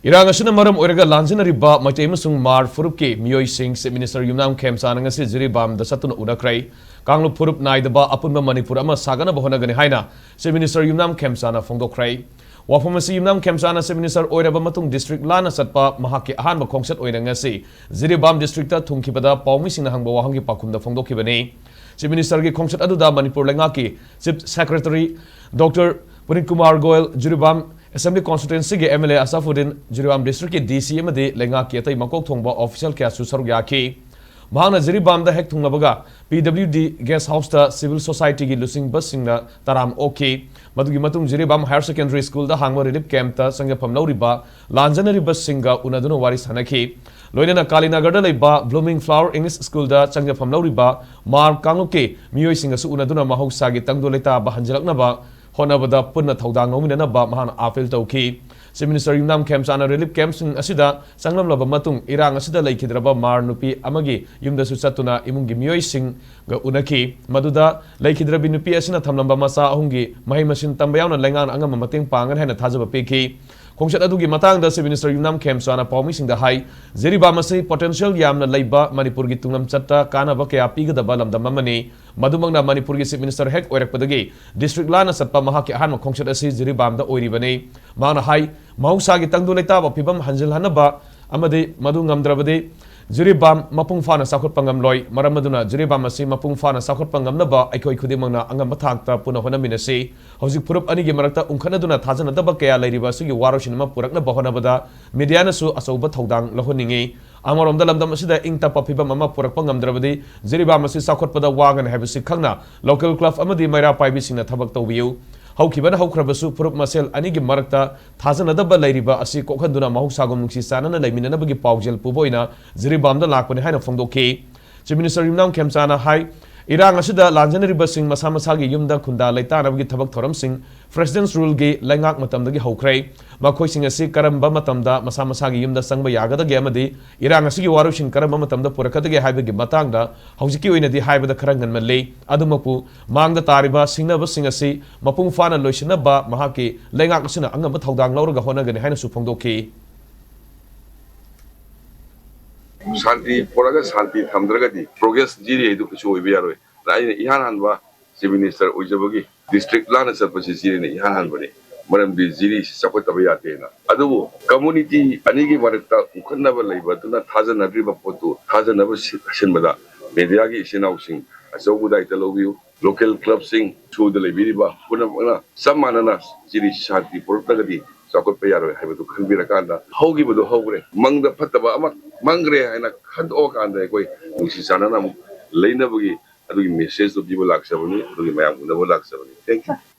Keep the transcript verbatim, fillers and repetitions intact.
ꯏꯔꯥꯡ ꯑꯁꯤꯅ ꯃꯔꯝ ꯑꯣꯏꯔꯒ ꯂꯥꯟꯖꯦꯟꯅꯔꯤꯕ ꯃꯩꯇꯩ ꯑꯃꯁꯨꯡ ꯃꯥꯔ ꯐꯨꯔꯨꯞꯀꯤ ꯃꯤꯑꯣꯏꯁꯤꯡ Chief Minister ꯌꯨꯝꯅꯥꯝ ꯈꯦꯝꯆꯥꯅ ꯉꯁꯤ ꯖꯤꯔꯤꯕꯥꯝꯗ ꯆꯠꯇꯨꯅ ꯎꯅꯈ꯭ꯔꯦ꯫ ꯀꯥꯡꯂꯨꯞ ꯐꯨꯔꯨꯞ ꯅꯥꯏꯗꯕ ꯑꯄꯨꯟꯕ ꯃꯅꯤꯄꯨꯔ ꯑꯃ ꯁꯥꯒꯠꯅꯕ ꯍꯣꯠꯅꯒꯅꯤ ꯍꯥꯏꯅ Chief Minister ꯌꯨꯝꯅꯥꯝ ꯈꯦꯝꯆꯥꯅ ꯐꯣꯡꯗꯣꯛꯈ꯭ꯔꯦ꯫ ꯋꯥꯐꯝ ꯑꯁꯤ ꯌꯨꯝꯅꯥꯝ ꯈꯦꯝꯆꯥꯅ Chief Minister ꯑꯣꯏꯔꯕ ꯃꯇꯨꯡ district ꯂꯥꯟꯅ ꯆꯠꯄ ꯃꯍꯥꯛꯀꯤ ꯑꯍꯥꯟꯕ ꯈꯣꯡꯆꯠ ꯑꯣꯏꯅ ꯉꯁꯤ ꯖꯤꯔꯤꯕꯥꯝ districtꯇ ꯊꯨꯡꯈꯤꯕꯗ ꯄꯥꯎꯃꯤꯁꯤꯡꯅ ꯍꯪꯕ ꯋꯥꯍꯪꯒꯤ ꯄꯥꯎꯈꯨꯝꯗ ꯐꯣꯡꯗꯣꯛꯈꯤꯕꯅꯤ꯫ Chief Ministerꯒꯤ ꯈꯣꯡꯆꯠ ꯑꯗꯨꯗ ꯃꯅꯤꯄꯨꯔ ꯂꯩꯉꯥꯛꯀꯤ Chief Secretary Doctor ꯄꯨꯅꯤꯠ Kumar Goyal, Jiribam Assembly Constituencyꯒꯤ MLA ꯑꯁꯥꯐꯨꯗꯤꯟ, Jiribam districtꯀꯤ DC ꯑꯃꯗꯤ ꯂꯩꯉꯥꯛꯀꯤ ꯑꯇꯩ ꯃꯀꯣꯛ ꯊꯣꯡꯕ official ꯀꯌꯥꯁꯨ ꯁꯔꯨꯛ ꯌꯥꯈꯤ꯫ ꯃꯍꯥꯛꯅ ꯖꯤꯔꯤꯕꯥꯝꯗ ꯍꯦꯛ ꯊꯨꯡꯂꯕꯒ PWD guest houseꯇ civil societyꯒꯤ ꯂꯨꯆꯤꯡꯕꯁꯤꯡꯅ ꯇꯔꯥꯝ ꯑꯣꯛꯈꯤ꯫ ꯃꯗꯨꯒꯤ ꯃꯇꯨꯡ ꯖꯤꯔꯤꯕꯥꯝ Higher Secondary Schoolꯗ ꯍꯥꯡꯕ relief campꯇ ꯆꯪꯖꯐꯝ ꯂꯧꯔꯤꯕ ꯂꯥꯟꯖꯅꯔꯤꯕꯁꯤꯡꯒ ꯎꯅꯗꯨꯅ ꯋꯥꯔꯤ ꯁꯥꯅꯈꯤ꯫ ꯂꯣꯏꯅꯅ ꯀꯥꯂꯤꯅꯒꯔꯗ ꯂꯩꯕ Blooming Flower English Schoolꯗ ꯆꯪꯖꯐꯝ ꯂꯧꯔꯤꯕ ꯃꯥꯔ ꯀꯥꯡꯂꯨꯞꯀꯤ ꯃꯤꯑꯣꯏꯁꯤꯡꯒꯁꯨ ꯎꯅꯗꯨꯅ ꯃꯍꯧꯁꯥꯒꯤ ꯇꯪꯗꯨ ꯂꯩꯇꯥꯕ ꯍꯟꯖꯤꯜꯂꯛꯅꯕ ꯍꯣꯠꯅꯕꯗ ꯄꯨꯟꯅ ꯊꯧꯗꯥꯡ ꯂꯧꯃꯤꯟꯅꯅꯕ ꯃꯍꯥꯛꯅ appeal ꯇꯧꯈꯤ꯫ Chief Minister ꯌꯨꯝꯅꯥꯝ ꯈꯦꯝꯆꯥꯅ relief campꯁꯤꯡ ꯑꯁꯤꯗ ꯆꯪꯂꯝꯂꯕ ꯃꯇꯨꯡ ꯏꯔꯥꯡ ꯑꯁꯤꯗ ꯂꯩꯈꯤꯗ꯭ꯔꯕ ꯃꯥꯔ ꯅꯨꯄꯤ ꯑꯃꯒꯤ ꯌꯨꯝꯗꯁꯨ ꯆꯠꯇꯨꯅ ꯏꯃꯨꯡꯒꯤ ꯃꯤꯑꯣꯏꯁꯤꯡꯒ ꯎꯅꯈꯤ꯫ ꯃꯗꯨꯗ ꯂꯩꯈꯤꯗ꯭ꯔꯕꯤ ꯅꯨꯄꯤ ꯑꯁꯤꯅ ꯊꯝꯂꯝꯕ ꯃꯆꯥ ꯑꯍꯨꯝꯒꯤ ꯃꯍꯩ ꯃꯁꯤꯡ ꯇꯝꯕ ꯌꯥꯎꯅ ꯂꯩꯉꯥꯛꯅ ꯑꯉꯝꯕ ꯃꯇꯦꯡ ꯄꯥꯡꯒꯅꯤ ꯍꯥꯏꯅ ꯊꯥꯖꯕ ꯄꯤꯈꯤ꯫ ꯈꯣꯡꯆꯠ ꯑꯗꯨꯒꯤ ꯃꯇꯥꯡꯗ Chief Minister ꯌꯨꯝꯅꯥꯝ ꯈꯦꯝꯆꯥꯅ ꯄꯥꯎꯃꯤꯁꯤꯡꯗ ꯍꯥꯏ, ꯖꯤꯔꯤꯕꯥꯝ ꯑꯁꯤ potential ꯌꯥꯝꯅ ꯂꯩꯕ ꯃꯅꯤꯄꯨꯔꯒꯤ ꯇꯨꯡꯂꯝꯆꯠꯇ ꯀꯥꯟꯅꯕ ꯀꯌꯥ ꯄꯤꯒꯗꯕ ꯂꯝꯗꯝ ꯑꯃꯅꯤ꯫ ꯃꯗꯨꯃꯛꯅ ꯃꯅꯤꯄꯨꯔꯒꯤ Chief Minister ꯍꯦꯛ ꯑꯣꯏꯔꯛꯄꯗꯒꯤ district ꯂꯥꯟꯅ ꯆꯠꯄ ꯃꯍꯥꯛꯀꯤ ꯑꯍꯥꯟꯕ ꯈꯣꯡꯆꯠ ꯑꯁꯤ ꯖꯤꯔꯤꯕꯥꯝꯗ ꯑꯣꯏꯔꯤꯕꯅꯤ꯫ ꯃꯍꯥꯛꯅ ꯍꯥꯏ, ꯃꯍꯧꯁꯥꯒꯤ ꯇꯪꯗꯨ ꯂꯩꯇꯥꯕ ꯐꯤꯕꯝ ꯍꯟꯖꯤꯜꯍꯟꯅꯕ ꯑꯃꯗꯤ ꯃꯗꯨ ꯉꯝꯗ꯭ꯔꯕꯗꯤ ꯖꯤꯔꯤꯕꯥꯝ ꯃꯄꯨꯡ ꯐꯥꯅ ꯆꯥꯎꯈꯠꯄ ꯉꯝꯂꯣꯏ꯫ ꯃꯔꯝ ꯑꯗꯨꯅ ꯖꯤꯔꯤꯕꯥꯝ ꯑꯁꯤ ꯃꯄꯨꯡ ꯐꯥꯅ ꯆꯥꯎꯈꯠꯄ ꯉꯝꯅꯕ ꯑꯩꯈꯣꯏ ꯈꯨꯗꯤꯡꯃꯛꯅ ꯑꯉꯝꯕ ꯊꯥꯛꯇ ꯄꯨꯟꯅ ꯍꯣꯠꯅꯃꯤꯟꯅꯁꯤ꯫ ꯍꯧꯖꯤꯛ ꯐꯨꯔꯨꯞ ꯑꯅꯤꯒꯤ ꯃꯔꯛꯇ ꯎꯪꯈꯠꯅꯗꯨꯅ ꯊꯥꯖꯅꯗꯕ ꯀꯌꯥ ꯂꯩꯔꯤꯕ ꯑꯁꯤꯒꯤ ꯋꯥꯔꯣꯏꯁꯤꯟ ꯑꯃ ꯄꯨꯔꯛꯅꯕ ꯍꯣꯠꯅꯕꯗ mediaꯅꯁꯨ ꯑꯆꯧꯕ ꯊꯧꯗꯥꯡ ꯂꯧꯍꯟꯅꯤꯡꯏ꯫ ꯑꯃꯔꯣꯝꯗ ꯂꯝꯗꯝ ꯑꯁꯤꯗ ꯏꯪ ꯇꯞꯄ ꯐꯤꯕꯝ ꯑꯃ ꯄꯨꯔꯛꯄ ꯉꯝꯗ꯭ꯔꯕꯗꯤ ꯖꯤꯔꯤꯕꯥꯝ ꯑꯁꯤ ꯆꯥꯎꯈꯠꯄꯗ ꯋꯥꯒꯅꯤ ꯍꯥꯏꯕꯁꯤ ꯈꯪꯅ local club ꯑꯃꯗꯤ ꯃꯩꯔꯥ ꯄꯥꯏꯕꯤꯁꯤꯡꯅ ꯊꯕꯛ ꯇꯧꯕꯤꯌꯨ꯫ ꯍꯧꯈꯤꯕꯅ ꯍꯧꯈ꯭ꯔꯕꯁꯨ ꯐꯨꯔꯨꯞ ꯃꯁꯦꯜ ꯑꯅꯤꯒꯤ ꯃꯔꯛꯇ ꯊꯥꯖꯅꯗꯕ ꯂꯩꯔꯤꯕ ꯑꯁꯤ ꯀꯣꯛꯍꯟꯗꯨꯅ ꯃꯍꯧꯁꯥꯒꯨꯝ ꯅꯨꯡꯁꯤ ꯆꯥꯟꯅꯅ ꯂꯩꯃꯤꯟꯅꯅꯕꯒꯤ ꯄꯥꯎꯖꯦꯜ ꯄꯨꯕ ꯑꯣꯏꯅ ꯖꯤꯔꯤꯕꯥꯝꯗ ꯂꯥꯛꯄꯅꯤ ꯍꯥꯏꯅ ꯐꯣꯡꯗꯣꯛꯈꯤ꯫ Chief Minister ꯌꯨꯝꯅꯥꯝ ꯈꯦꯝꯆꯥꯅ ꯍꯥꯏ, ꯏꯔꯥꯡ ꯑꯁꯤꯗ ꯂꯥꯟꯖꯅꯔꯤꯕꯁꯤꯡ ꯃꯁꯥ ꯃꯁꯥꯒꯤ ꯌꯨꯝꯗ ꯈꯨꯟꯗꯥ ꯂꯩꯇꯥꯅꯕꯒꯤ ꯊꯕꯛ ꯊꯧꯔꯝꯁꯤꯡ President's Ruleꯒꯤ ꯂꯩꯉꯥꯛ ꯃꯇꯝꯗꯒꯤ ꯍꯧꯈ꯭ꯔꯦ꯫ ꯃꯈꯣꯏꯁꯤꯡ ꯑꯁꯤ ꯀꯔꯝꯕ ꯃꯇꯝꯗ ꯃꯁꯥ ꯃꯁꯥꯒꯤ ꯌꯨꯝꯗ ꯆꯪꯕ ꯌꯥꯒꯗꯒꯦ ꯑꯃꯗꯤ ꯏꯔꯥꯡ ꯑꯁꯤꯒꯤ ꯋꯥꯔꯣꯏꯁꯤꯟ ꯀꯔꯝꯕ ꯃꯇꯝꯗ ꯄꯨꯔꯛꯀꯗꯒꯦ ꯍꯥꯏꯕꯒꯤ ꯃꯇꯥꯡꯗ ꯍꯧꯖꯤꯛꯀꯤ ꯑꯣꯏꯅꯗꯤ ꯍꯥꯏꯕꯗ ꯈꯔ ꯉꯟꯃꯜꯂꯤ꯫ ꯑꯗꯨꯃꯛꯄꯨ ꯃꯥꯡꯗ ꯇꯥꯔꯤꯕ ꯁꯤꯡꯅꯕꯁꯤꯡ ꯑꯁꯤ ꯃꯄꯨꯡ ꯐꯥꯅ ꯂꯣꯏꯁꯤꯟꯅꯕ ꯃꯍꯥꯛꯀꯤ ꯂꯩꯉꯥꯛ ꯑꯁꯤꯅ ꯑꯉꯝꯕ ꯊꯧꯗꯥꯡ ꯂꯧꯔꯒ ꯍꯣꯠꯅꯒꯅꯤ ꯍꯥꯏꯅꯁꯨ ꯐꯣꯡꯗꯣꯛꯈꯤ꯫ ꯁꯥꯟꯇꯤ ꯄꯨꯔꯛꯑꯒ ꯁꯥꯟꯇꯤ ꯊꯝꯗ꯭ꯔꯒꯗꯤ ꯄ꯭ꯔꯣꯒ꯭ꯔꯦꯁ ꯖꯤꯔꯤ ꯍꯥꯏꯗꯨ ꯀꯩꯁꯨ ꯑꯣꯏꯕ ꯌꯥꯔꯣꯏ꯫ ꯑꯩꯅ ꯏꯍꯥꯟ ꯍꯥꯟꯕ ꯆꯤꯐ ꯃꯤꯅꯤꯁꯇꯔ ꯑꯣꯏꯖꯕꯒꯤ ꯗꯤꯁꯇ꯭ꯔꯤꯛ ꯂꯥꯟꯅ ꯆꯠꯄꯁꯤ ꯖꯤꯔꯤꯅ ꯏꯍꯥꯟ ꯍꯥꯟꯕꯅꯤ꯫ ꯃꯔꯝꯗꯤ ꯖꯤꯔꯤ ꯆꯥꯎꯈꯠꯇꯕ ꯌꯥꯗꯦꯅ꯫ ꯑꯗꯨꯕꯨ ꯀꯝꯃꯨꯅꯤꯇꯤ ꯑꯅꯤꯒꯤ ꯃꯔꯛꯇ ꯎꯈꯠꯅꯕ ꯂꯩꯕ ꯑꯗꯨꯅ ꯊꯥꯖꯅꯗ꯭ꯔꯤꯕ ꯄꯣꯠꯇꯨ ꯊꯥꯖꯅꯕ ꯁꯤ-, ꯁꯤꯟꯕꯗ ꯃꯦꯗꯤꯌꯥꯒꯤ ꯏꯆꯤꯟ ꯏꯅꯥꯎꯁꯤꯡ ꯑꯆꯧꯕ ꯗꯥꯏꯇ ꯂꯧꯕꯤꯌꯨ꯫ ꯂꯣꯀꯦꯜ ꯀ꯭ꯂꯕꯁꯤꯡ ꯁꯨꯗ ꯂꯩꯕꯤꯔꯤꯕ ꯄꯨꯝꯅꯃꯛꯅ ꯆꯞ ꯃꯥꯟꯅꯅ ꯖꯤꯔꯤ ꯁꯥꯟꯇꯤ ꯄꯨꯔꯛꯇ꯭ꯔꯒꯗꯤ ꯆꯥꯎꯈꯠꯄ ꯌꯥꯔꯣꯏ ꯍꯥꯏꯕꯗꯨ ꯈꯟꯕꯤꯔꯀꯥꯟꯗ ꯍꯧꯈꯤꯕꯗꯨ ꯍꯧꯈ꯭ꯔꯦ, ꯃꯪꯗ ꯐꯠꯇꯕ ꯑꯃ ꯃꯪꯈ꯭ꯔꯦ ꯍꯥꯏꯅ ꯈꯟꯗꯣꯛꯑꯀꯥꯟꯗ ꯑꯩꯈꯣꯏ ꯅꯨꯡꯁꯤ ꯆꯥꯟꯅꯅ ꯑꯃꯨꯛ ꯂꯩꯅꯕꯒꯤ ꯑꯗꯨꯒꯤ ꯃꯦꯁꯦꯖꯇꯨ ꯄꯤꯕ ꯂꯥꯛꯆꯕꯅꯤ, ꯑꯗꯨꯒꯤ ꯃꯌꯥꯝ ꯎꯅꯕ ꯂꯥꯛꯆꯕꯅꯤ꯫ Thank you꯫